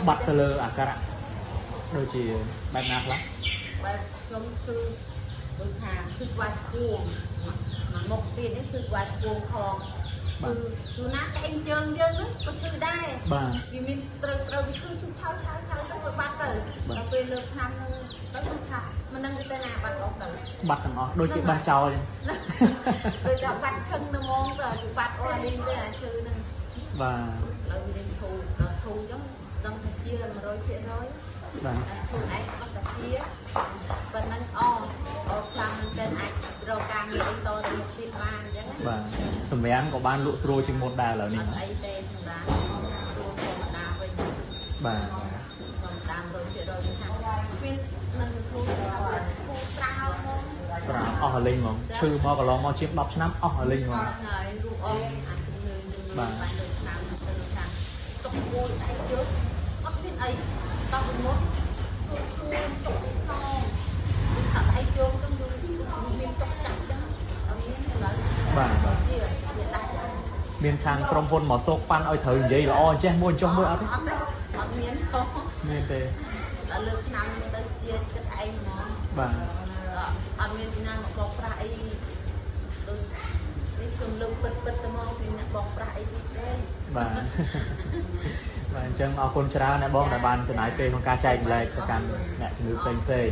បាត់ទៅលើអាការៈដូចជាបែបណាខ្លះ បែបខ្ញុំគឺដូចថាគឺក្បាលឈួងមួយមុខទៀតនេះគឺក្បាលឈួងផងគឺទូណាក្អេងជើងយើងហ្នឹងក៏ឈឺដែរ បាទ វាមានត្រូវត្រូវវាឈឺឈឺឆៅឆៅឆៅទៅវាបាត់ទៅដល់ពេលលើកឆ្នាំហ្នឹងទៅគឺថាមិននឹងទៅណាបាត់អស់ទៅ បាត់ទាំងអស់ដូចជាបេះចោលអញ្ចឹង ដូចថាបាត់ឈឹងទៅហ្មងទៅគឺបាត់អស់អានេះទៅអាឈឺហ្នឹង បាទ ឥឡូវវាធូរដល់ធូរអញ្ចឹងដឹងថាជា100% បាទ ខ្លួនឯងអត់តាជាប៉ុណ្ណឹងអអខ្លាំងមែនទែនអាចរកការងារអីតទៅមុខទៀតបានអញ្ចឹងណា បាទសម្រាមក៏បានលក់ស្រួលជាងមុនដែរឥឡូវនេះ អត់អីទេសម្រាប់ស្រួលធម្មតាវិញ បាទ ធម្មតា100%ថាមាននឹងធូរធូរស្រាលហ្មង ស្រាលអស់រលីងហ្មងឈឺមកកន្លងមកជាង10ឆ្នាំអស់រលីងហ្មង ហើយរូបអស់អាជំងឺជំងឺបានលើឆ្នាំទៅថាទុកមួយដៃជើងអត់មានអីតោះពីមុនជួជួទុកខ្នងថាដៃជើងទៅមានទុកចាក់ចឹងអត់មានឥឡូវ បាទបាទ ជាវាដាច់ មានខាងក្រុមហ៊ុនមកសោកប៉ាន់ឲ្យត្រូវនិយាយល្អអញ្ចេះមួយអញ្ចោះមួយអត់ទេ អត់ទេអត់មានខុស មានទេ ដល់លើកឆ្នាំទៅជាចិត្តឯងហ្មង បាទ អត់មានពីណាមកបោកប្រាស់អីដូចនេះខ្ញុំលើកពិតពិតទៅមកពីអ្នកបោកប្រាស់អីទៀតទេ បាទបាទអញ្ចឹងអរគុណច្រើនអ្នកបងដែលបានចំណាយពេលក្នុងការចែករំលែកទៅកាន់អ្នកជំងឺផ្សេងផ្សេង